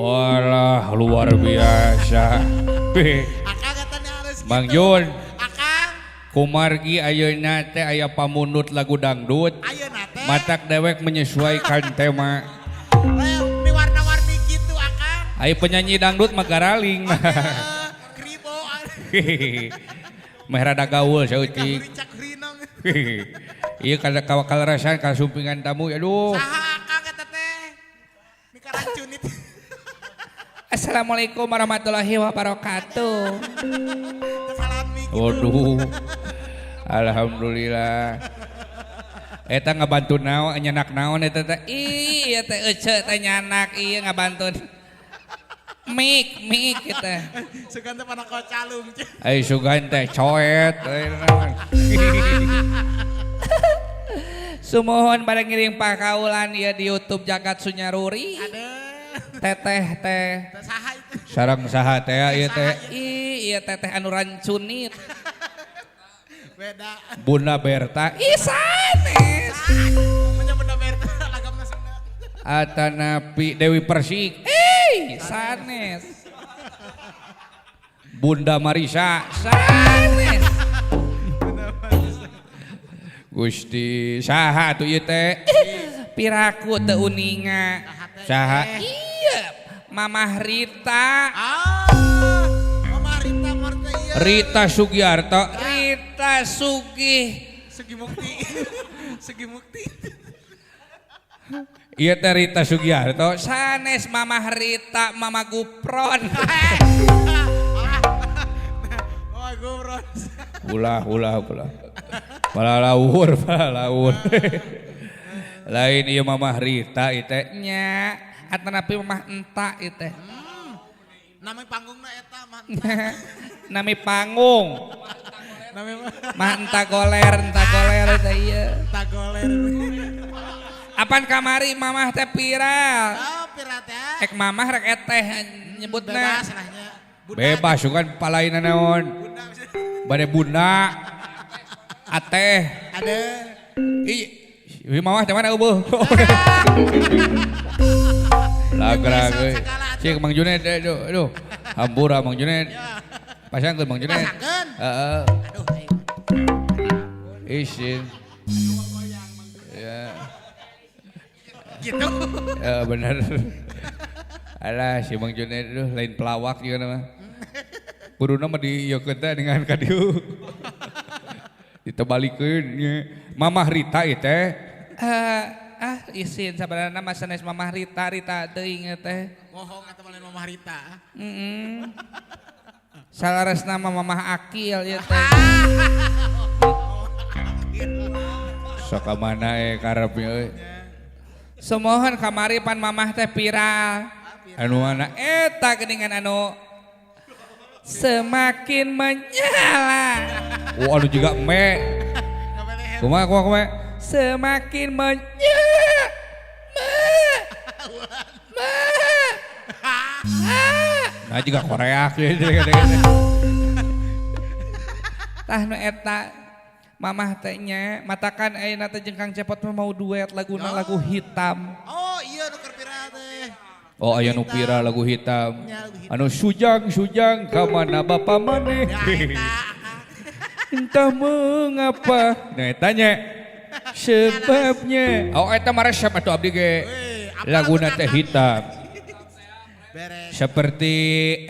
Walah, luar biasa. Akang katanya harus gitu. Mang Jun. Akang. Kumargi ayeuna teh aya pamundut lagu dangdut. Ayeuna teh. Matak dewek menyesuaikan tema. Ini warna-warni gitu, Akang. Ayo penyanyi dangdut mah garaling. Kribo. Meh rada gaul saeutik. Cak rinong. Iya kada kalarasan kasumpingan tamu aduh. Saha Akang eta teh? Mikarancunnit. Assalamualaikum warahmatullahi wabarakatuh. Salami gitu. Waduh. Alhamdulillah. Eta ngabantu naon nyanak naon eta teh. Ih, ieu teh ece teh nyanak ieu ngabantu. Mik, mik eta. Sugan teh pada kocalung. Ai sugan teh coet euy naon. Sumuhun pada ngiring pakaulan ieu di YouTube Jagat Sunyaruri. Aduh. Teteh teh. Saha itu? Sareng saha teh ieu teh? Ih, ieu teteh anu rancunit. Beda. Bunda Berta. Ih sanes. Punya Bunda Berta lagamna Sunda. Atanapi Dewi Persik. Eh, sanes. Bunda Marisa. Sanes. Gusti saha atuh ieu teh? Piraku teu uninga. Saha? Iya, Mamah Rita. Ah, Mamah Rita Marta iya. Rita Sugiarto, Rita Sugih. Sugi Mukti. Sugi Mukti. Iya teh Rita Sugiarto, sanes Mamah Rita, Mama Gupron. Mama Gupron. Ulah, ulah, ulah. Palalawur, palalawur. Lain ieu Mamah Rita ieu teh nya, atanapi Mamah Enta ieu teh. Nami panggungna eta Mah Enta. Nami panggung. Nami Mah Enta goler teh ieu. Enta goler. Apan kamari Mamah teh viral. Oh, viral teh. Ek Mamah rek eteh nyebutna. Bebas lah nya. Bunda. Bebas sugan palaina naon. Bunda. Bade bunda. Ateh. Ada. Ih, Mamah teh mana eueuh. Lagrag euy. Cik Mang Junet aduh aduh. Hampura Mang Junet. Pasangkeun Mang Junet. Pasangkeun. Heeh. Aduh aing. Isin. Ya. Gitu. Ya bener. Alah si Mang Junet aduh lain pelawak juga nama. Kuduna mah diieukeun teh dengan ka dieu. Ditebalikeun nya. Mamah Rita ieu teh. Isin sabarana mah sanes Mamah Rita, Rita teuing teh. Bohong eta mah lain Mamah Rita. Heeh. Salaresna mah Mamah Akil ieu teh. Sok ka mana karep euy. Sumohon kamari pan Mamah teh viral. Anu mana eta geuningan anu semakin menyala. Oh anu juga me. Kumaha kumaha kumaha. Semakin menyala. Me. Nah juga Korea gitu. Tah nu eta Mamah teh nya matakan ayeuna teh jeung Kang Cepot mah mau duet laguna lagu hitam. Oh iya nu keur viral teh. Oh aya nu viral lagu hitam. Ya, lagu hitam. Anu sujang-sujang ka mana bapa maneh. Ya, eta. Entah mengapa. Nah eta nya sebabnya. Oh eta mah resep atuh abdi ge. Laguna teh hitam. Beres. Seperti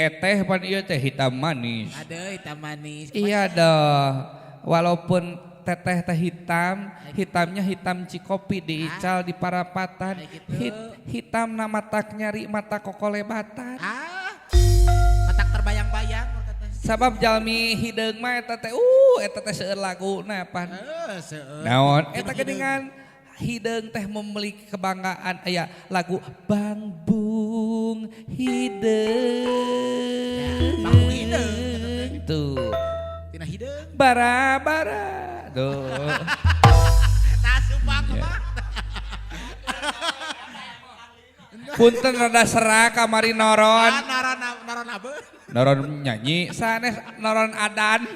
eteh pan ieu teh hitam manis. Aduh hitam manis. Iya dong. Walaupun teteh teh hitam, hitamnya hitam cikopi diical di parapatan. Gitu. Hitam na matak nyari mata kokolebatan. Ah, matak terbayang-bayang. Sabab jalmi hideung mah eta teh eta teh seueur laguna pan. Seueur. Naon? Eta geuningan hideung teh memiliki kebanggaan aya lagu Bangbung Hideung. Bangbung Hideung. Tuh. Tina hideung. Bara-bara. Tuh. Tah sumpah mah. Punten rada serak kamari noron. Ah, noron noron abeun. Noron nyanyi, sanes noron adan.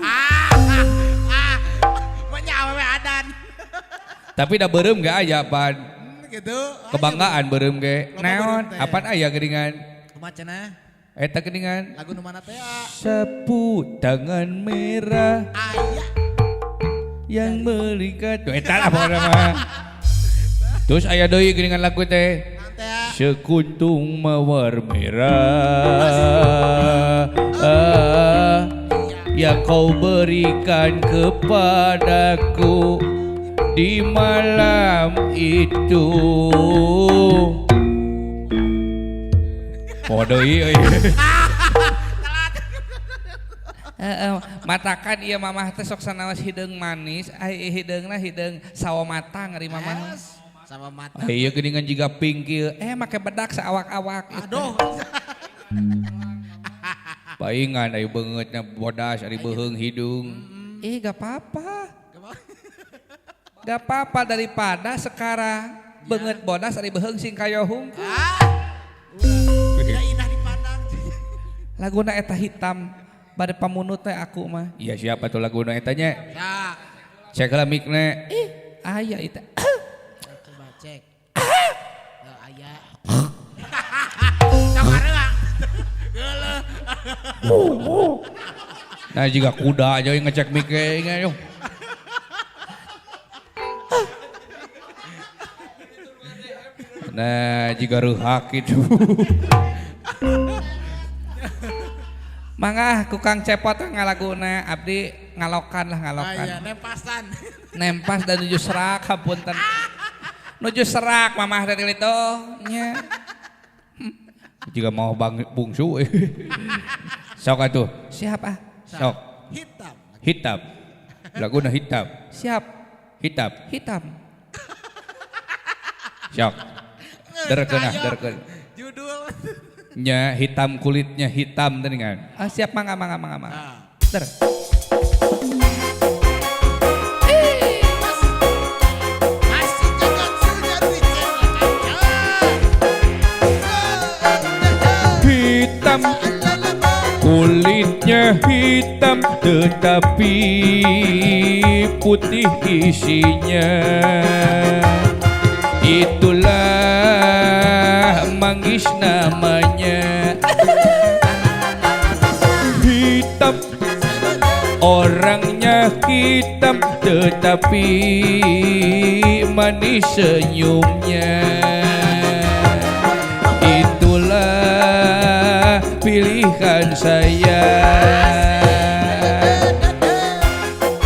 Menya awewe adan. Tapi da beureum ge aya pan. Gitu. Kebanggaan beureum ge. Loba Naon? beureum teh. Apan aya geuningan? Kumaha cenah? Eta geuningan. Lagu nu mana teh? Sapu tangan merah Aya. yang melikat. Tuh eta lah pokokna mah. Terus aya deui geuningan lagu teh. Naon teh? Sekuntum mawar merah, ah, yang kau berikan kepadaku di malam itu. Oh deui euy. Heeh, matakan ieu mamah teh sok sanaos hideung manis, ai hideungna hideung sawo matang ari mamah. Sama mata. Ai ieu geuningan jiga pingkil, make bedak saawak-awak. Aduh. Paingan ari beungeutna bodas ari beuheung hidung. Ih, gak apa-apa. Gak apa-apa daripada sekarang beungeut bodas ari beuheung sing kayohung. Ah. Tidak indah dipandang. Laguna eta hitam bade pamunut teh aku mah. Iya siapa tuh laguna eta nya? Ya. Cek lah mikna. Ih, aya eta. Coba cek. Oh, aya. Camareuang. Geuleuh. Nah jika kuda aja yang ngecek mic ge yo. Nah jika reuhak gitu. Mangga ku Kang Cepot ngalaguna abdi ngalokan lah ngalokan. Aya nempasan. Nempas dan nuju serak hapunten. Nuju serak mamah teh itu nya. Jika mau bang bungsu. Sok atuh. Siap ah. Sok. Hitam. Hitam. Laguna hitam. Siap. Hitam. Hitam. Sok. Derkeun ah, derkeun. Judul. Nya hitam kulitnya hitam tadi kan. Ah siap mangga mangga mangga mangga. Der. Hitam kulitnya hitam tetapi putih isinya. Itulah manggis namanya. Hitam orangnya hitam tetapi manis senyumnya. Itulah pilihan saya.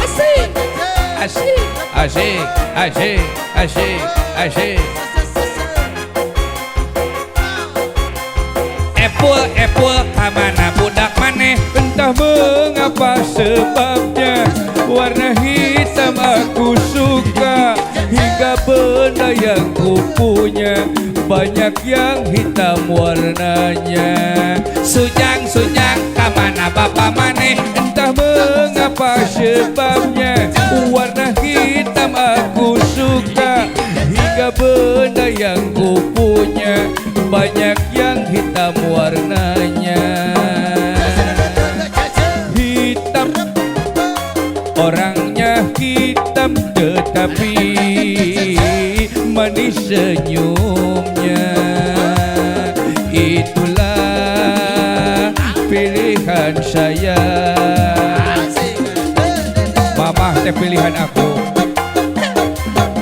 Asik, asik, asik, asik, asik, asik. Epul, epul, kamana budak maneh? Entah mengapa sebabnya warna hitam aku suka. Hingga benda yang ku punya banyak yang hitam warnanya. Sujang, sujang, kamana bapak maneh? Entah mengapa sebabnya warna hitam aku suka. Hingga benda yang ku punya banyak yang hitam warnanya. Hitam orangnya hitam tetapi manis senyumnya. Itulah pilihan saya. Mamah teh pilihan aku.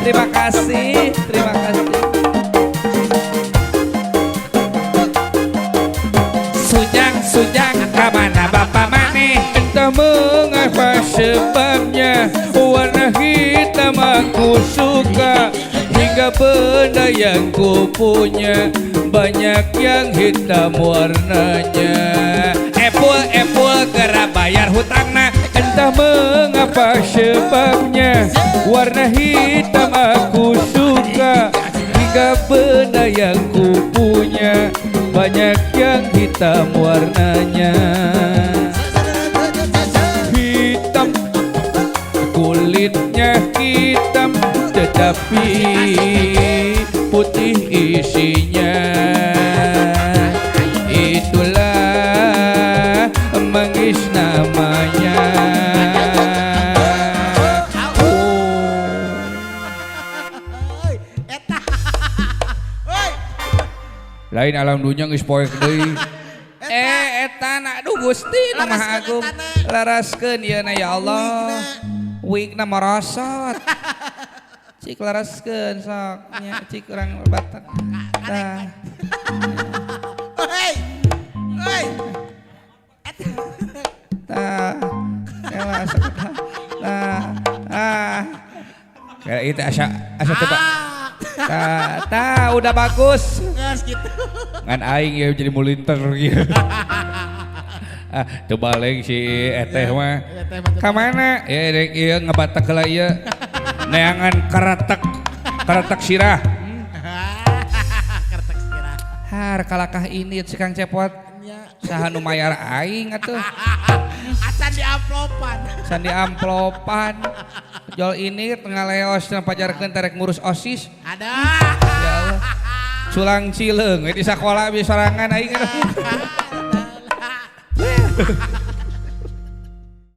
Terima kasih, terima kasih. Sujang, sujang, kamana bapak maneh? Entah mengapa sebabnya warna hitam aku suka. Hingga benda yang ku punya banyak yang hitam warnanya. Epul, epul, gerak bayar hutangna. Entah mengapa sebabnya warna hitam aku suka. Hingga benda yang ku punya banyak yang hitam warnanya. Hitam kulitnya hitam tetapi putih isinya. Itulah manggis namanya. Oh. Eta. Oi. Lain alam dunya geus poek deui. Eh eta na aduh Gusti nu Maha Agung. Laraskeun ieu na ya Allah. Wigna marosot. Cik laraskeun sok nya cik urang batak. Tah. Hei. Hei. Tah. Kela sok tah. Tah. Ah. Kayak itu asa asa coba. Tah, tah udah bagus. Geus gitu. Ngan aing ya jadi mulinter gitu. Ah, teu balik si eteh mah. Eteh mah teu Ka mana? Ya rek ieu ngebatak heula ieu. Neangan keretek keretek sirah. Kertek sirah. Har kalakah ini si Kang Cepot. Nya. Saha nu mayar aing atuh. Acan di amplopan. San di amplopan. Jol ini tengah leos cenah pajarkeun terek ngurus OSIS. Ada. Ya Allah. Culang cileung we di sakola bi sorangan aing atuh.